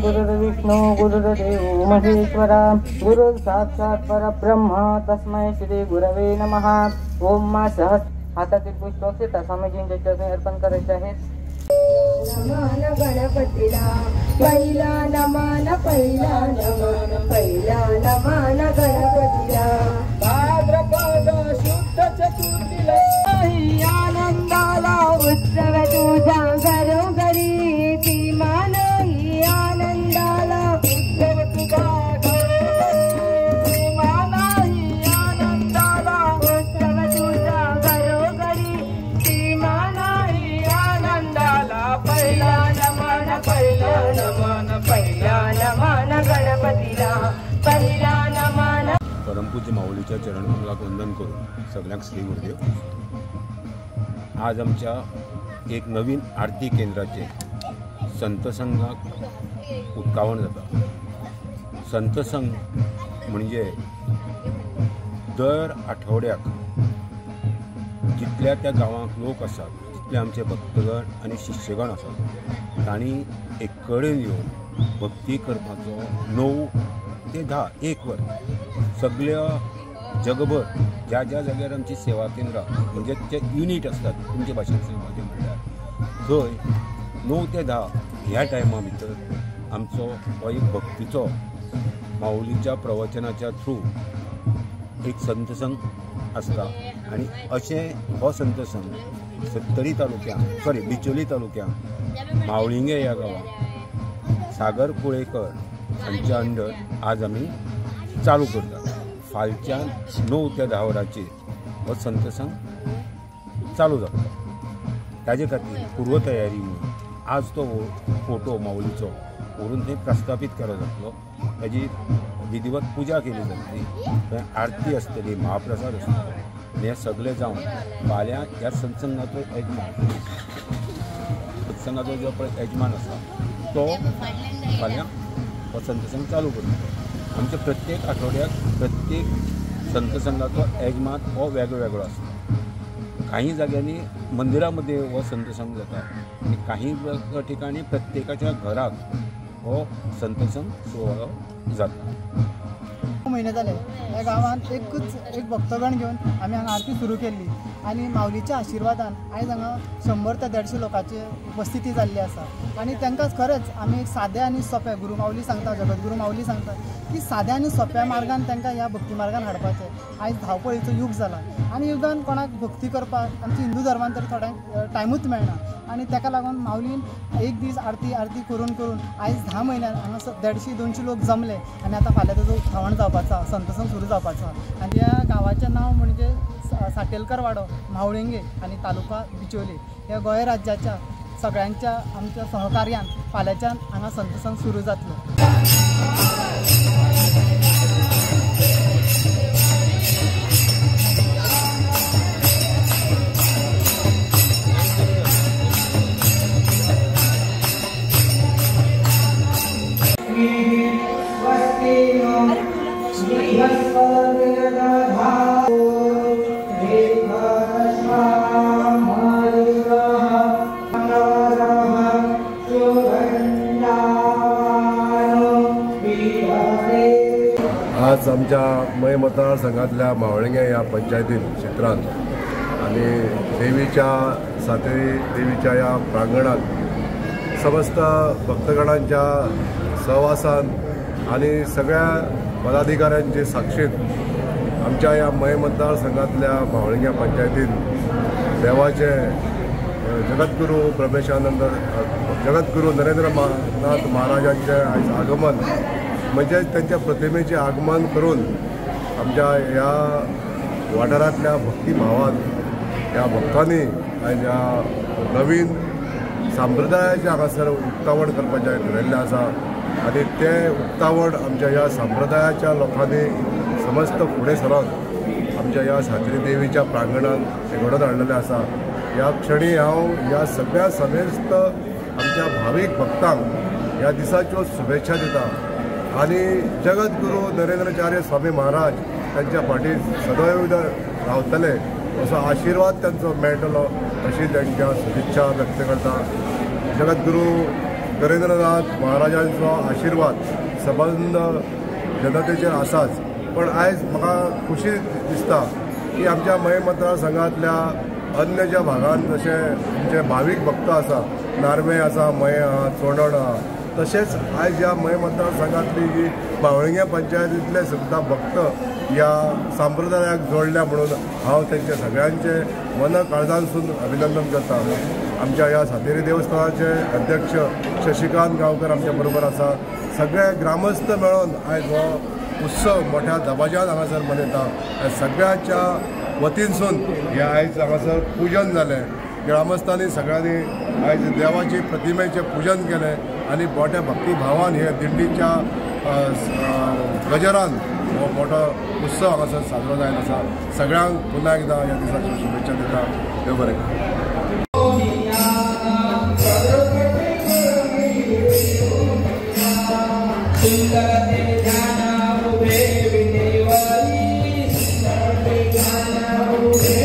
गुरुर्विष्णु गुरुर्देवो महेश्वरा गुरु साक्षात् परब्रह्म तस्मै श्री गुरवे नमः। ओम मा सहस हातातील पुष्प अक्षता स्वामीजींच्या चरणी अर्पण करायचे आहेत। नमन गणपतीला पहिला नमन, पहिला नमन, पहिला नमन गणपतीला। भाद्रपद शुद्ध चतुर्थीला आनंदाला उत्सव तुझा घरोघरी, सीमा नाही आनंदाला उत्सव तुझा घरोघरी, सीमा नाही आनंदाला उत्सव तुझा घरोघरी, सीमा नाही आनंदाला। पहिला नमन, पहिला नमन, पहिला नमन गणपतीला, पहिला नमन। परमपूज्य माऊलीच्या चरणकमलाक वंदन करून सगळ्यांक श्री गुरुदेव। आज आमच्या एक नवीन आरती केंद्राचे संतसंघाक उक्तावण जाता। संतसंघ म्हणजे दर आठवड्याक जितल्या त्या गांवांक लोक आसात, तितले आमचे भक्तगण आनी शिष्यगण आसात, तांणी एक कडेन येवन भक्ती करपाचो 9 ते 10 एक वर सगळ्या जगभर ज्या ज्या जाग्यार आमची सेवा केंद्रां म्हणजे ते युनीट आसतात तुमचे भाशेन सांगपाचें म्हणल्यार थंय 9 ते 10 ह्या टायमा भितर आमचो हो एक भक्तीचो माऊलीच्या प्रवचनाच्या थ्रू एक संतसंग आसता। आनी अशें हो संतसंग सत्तरी तालुक्यांत सॉरी बिचोली तालुक्यांत मावळिंगे ह्या गांवांत सागर कुळेकर हांच्या अंडर आज आमी चालू करतात। फालच्यान 9 ते 10 वरांचेर हो संतसंग चालू जाता। ताजे खातीर पूर्वतयारी म्हणून आज तो फोटो माऊलीचो व्हरून थंय प्रस्थापीत केलो जातलो, ताजी विधिवत पुजा केली जातली, थंय आरती आसतली, महाप्रसाद आसतलो। हें सगळें जावन फाल्यां ह्या सत्संगाचो यजमान, सत्संगाचो जो पळय यजमान आसा तो फाल्यां हो संतसंग चालू करतलो। आमच्या प्रत्येक आठवड्याक प्रत्येक संतसंगाचो यजमान हो वेगळो वेगळो आसता। काही जाग्यांनी मंदिरा मध्ये हो संतसंग जाता आनी काही ठिकाणी प्रत्येकाच्या घराक हो संतसंग सुवाळो जाता। म्हयने जाले ह्या गांवांत एकूच एक भक्तगण घेवन आमी हांगा आरती सुरू केल्ली आनी माऊलीच्या आशिर्वादान आयज हांगा 100 ते 150 लोकांची उपस्थिती जाल्ली आसा। आनी तांकां खरेंच आमी एक सादे आनी सोंपे गुरू माऊली सांगता, जगद्गुरू माऊली सांगता की साद्या आनी सोंप्या मार्गान तांकां ह्या भक्ती मार्गान हाडपाचें। आयज धांवपळीचो यूग जाला आनी युगान कोणाक भक्ती करपाक आमच्या हिंदू धर्मान तर थोड्यांक टायमूच मेळना आनी ताका लागून माऊलीन एक दीस आरती आरती करून करून आयज 10 म्हयन्यान हांगा 150-200 लोक जमले आनी आतां फाल्यां ताजो उक्तावण जावपाचो, संतसंग सुरू जावपाचो। आनी ह्या गांवाचें नांव म्हणजे साटेलकर वाडो, म्हावळिंगे आनी तालुका बिचोली। ह्या गोंय राज्याच्या सगळ्यांच्या आमच्या सहकार्यान फाल्यांच्यान हांगा संतसंग सुरू जातलो। आज आमच्या मय मतदारसंघातल्या म्हावळिंगे ह्या पंचायतीन क्षेत्रांत आनी देवीच्या सातेरी देवीच्या ह्या प्रांगणांत समस्त भक्तगणांच्या सहवासान आनी सगळ्या पदाधिकाऱ्यांचे साक्षीत आमच्या ह्या मय मतदारसंघातल्या म्हावळिंग्या पंचायतीन देवाचे जगद्गुरू ब्रह्मेशानंद जगद्गुरू नरेंद्रनाथ महाराजांचे आयज आगमन म्हणजे त्यांच्या प्रतिमेचे आगमन करून आमच्या ह्या वाठारांतल्या भक्तिभावान ह्या भक्तांनी आयज ह्या नवीन संप्रदायाचें हांगासर उक्तावण करपाचें ठरयल्लें आसा आनी तें उक्तावण आमच्या ह्या संप्रदायाच्या लोकांनी समस्त फुडें सरून आमच्या ह्या सातेरी देवीच्या प्रांगणांत तें घडोवन हाडलेलें आसा। ह्या क्षणी हांव ह्या सगळ्या समेस्त आमच्या भावीक भक्तांक ह्या दिसाच्यो शुभेच्छा दिता आनी जगद्गुरू नरेंद्राचार्य स्वामी महाराज तांच्या फाटीं सदैव रावतले असो आशिर्वाद तांचो मेळटलो अशी तांकां शुभेच्छा व्यक्त करता। जगद्गुरू करेंद्रनाथ महाराजांचो आशिर्वाद सबंद जनतेचेर आसाच, पण आयज म्हाका खुशी दिसता की आमच्या मये मतदारसंघांतल्या अन्य ज्या भागान जशे आमचे भावीक भक्त आसा, नार्वे आसा, मये आहा, चोडण आहा, तशेंच आयज ह्या मये मतदारसंघांतली जी मावळिंगे पंचायतींतले सुद्दां भक्त ह्या संप्रदायाक जोडल्या म्हणून हांव तेंचे सगळ्यांचे मन काळजांसून अभिनंदन करता. आमच्या ह्या सातेरी देवस्थानाचे अध्यक्ष शशिकांत गांवकर आमच्या बरोबर आसा. सगळे ग्रामस्थ मेळून आयज हो उत्सव मोठ्या दबाज्यान हांगासर मनयता. सगळ्यांच्या वतीनसून हे आयज हांगासर पुजन जालें. ग्रामस्थांनी सगळ्यांनी आयज देवाचे प्रतिमेचें पुजन केलें आनी मोठ्या भक्तिभावान हे दिंडीच्या गजरान हो मोठो उत्सव हांगासर साजरो जायत आसा. सगळ्यांक पुन्हा एकदां ह्या दिसाच्यो शुभेच्छा दिता. देव बरें करूं. सुंदर ते ध्याना उभे विनेवारी, सुंदर ते ध्याना उभे.